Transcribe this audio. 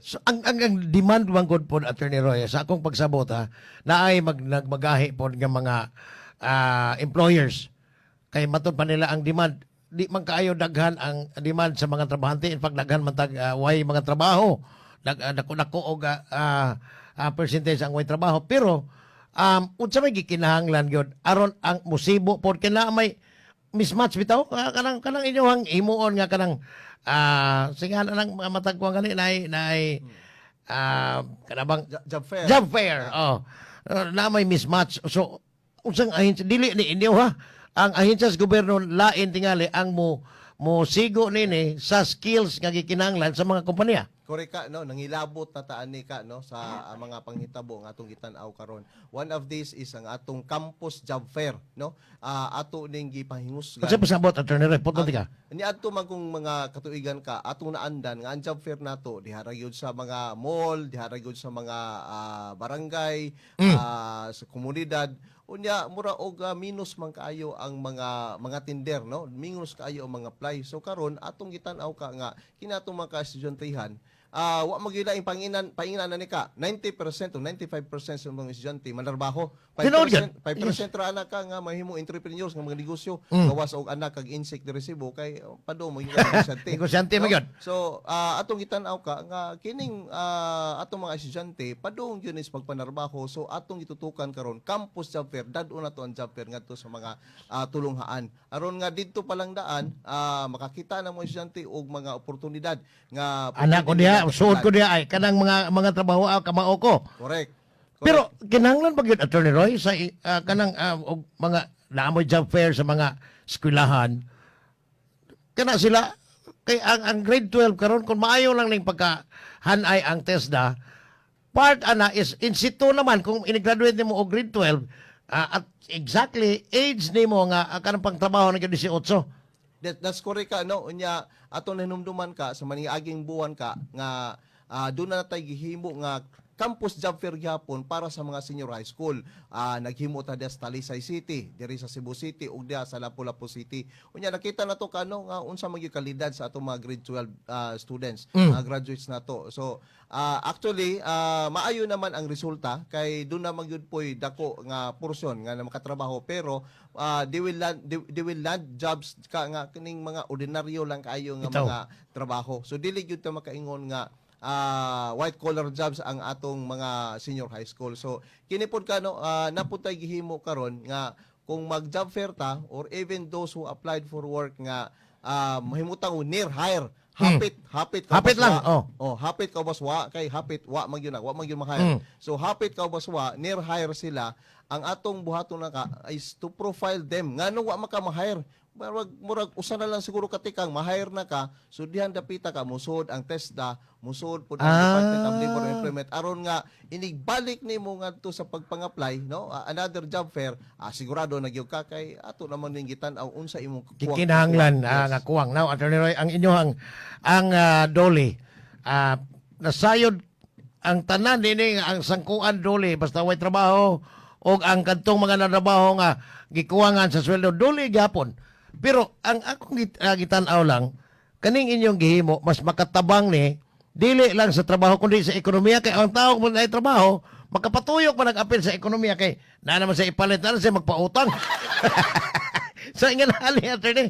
Yes. So, ang demand man gud pod, Attorney Roy, sa akong pagsabot ha, naay nagmagahi pod nga mga employers kay matud pa nila ang demand di man kaayo daghan ang demand sa mga trabahante. In fact, daghan man tag way mga trabaho, dako dako og percentage ang way trabaho, pero unsa may gikinahanglan gyud aron ang musibo pod kay naa may mismatch bitaw? Kanang inyong himuon nga kanang sige na lang mga matag kuan gani naay kanabang Job fair. Job fair, oh. Na may mismatch. So unsang ahensya, dili ni inyo ha, ang ahensya sa gobyerno lain tingali ang mo mo sigo nini sa skills nga gikinahanglan sa mga kompanya. Correct ka, no? Nangilabot na taan ni ka, no, sa mga panghitabo nga atong gitan-aw karon. One of these is ang atong campus job fair, no? Ato ning gipahingusgan. Unsa pasabot, Attorney Roy? Putol ka. Ni adto man kung mga katuigan ka, atong naandan nga ang job fair nato diha ra gyud sa mga mall, diha ra gyud sa mga barangay, sa komunidad. Unya mura og minus man kaayo ang mga tender, no? Minus kaayo ang mga apply. So karon atong gitan-aw ka nga kinatong mga ka-estudyanteihan, wa magyud panginan panginan na ni ka 90% o 95% sa mga estudyante manarbaho. 5% Tinuod yan. 5% ra ana ka nga mahimo entrepreneurs nga mga negosyo, gawas og anak kag insect diri Cebu kay pado mo yung negosyante. Negosyante No? man gyud. So atong gitan-aw ka nga kining atong mga estudyante padung gyud is pagpanarbaho, so atong gitutukan karon campus job fair, dad-on nato ang job fair ngadto sa mga tulunghaan aron nga didto pa lang daan makakita na mga estudyante og mga oportunidad nga Anak ko pwede diha, nila suod ko diha ay kanang mga trabaho kamao ko. Correct. Pero kinahanglan pa gyud, Attorney Roy, sa kanang og mga naamoy job fair sa mga eskwelahan kana sila kay ang grade 12 karon kung maayo lang ning pagka hanay ang TESDA part ana is in situ naman kung ini-graduate nimo og grade 12 at exactly age nimo nga kanang pangtrabaho na gyud 18. That's correct ka, no? Unya atong nahinumduman ka sa maniaging buwan ka nga doon na natay gihimo nga campus job fair gihapon para sa mga senior high school. Naghimo ta diha sa Talisay City, diri sa Cebu City ug diha sa Lapu-Lapu City. Unya nakita na to kano nga unsa man gyud kalidad sa atong mga grade 12 students, mga graduates nato. So actually maayo naman ang resulta kay doon na gyud po'y dako nga porsyon nga na makatrabaho, pero they will land jobs ka nga kining mga ordinaryo lang kaayo nga Itaw. mga trabaho. So dili gyud ta makaingon nga white collar jobs ang atong mga senior high school. So kini pod ka, no, naputay gihimo karon nga kung mag job fair ta or even those who applied for work nga mahimutang near hire, hapit hapit ka Hapit lang, wa. oh. Oh, hapit ka wa kay hapit wa man gyud na, wa man gyud ma-hire. So hapit ka wa, near hire sila. Ang atong buhaton na ka is to profile them ngano wa maka ma-hire. Murag usa na lang siguro katikang ma-hire na ka, so dihan dapita ka musod ang TESDA, musod pud ang Department of Labor and Employment aron nga inigbalik nimo ngadto sa pagpang-apply, no, another job fair, sigurado na gyud ka kay ato naman ning gitan-aw unsa imong kuwang. Kinahanglan Yes. nga kuwang. Now, Attorney Roy, ang inyong ang DOLE nasayod ang tanan dinhi nga ang sangkuan DOLE basta way trabaho og ang kadtong mga natrabaho nga gikuwangan sa sweldo, DOLE gyapon. Pero ang akong gitan-aw lang kaning inyong gihimo mas makatabang ni dili lang sa trabaho kundi sa ekonomiya kay ang tao kung ay trabaho makapatuyok man nag-apil sa ekonomiya kay na naman sa ipalit na siya magpautang. So ingan ali, attorney.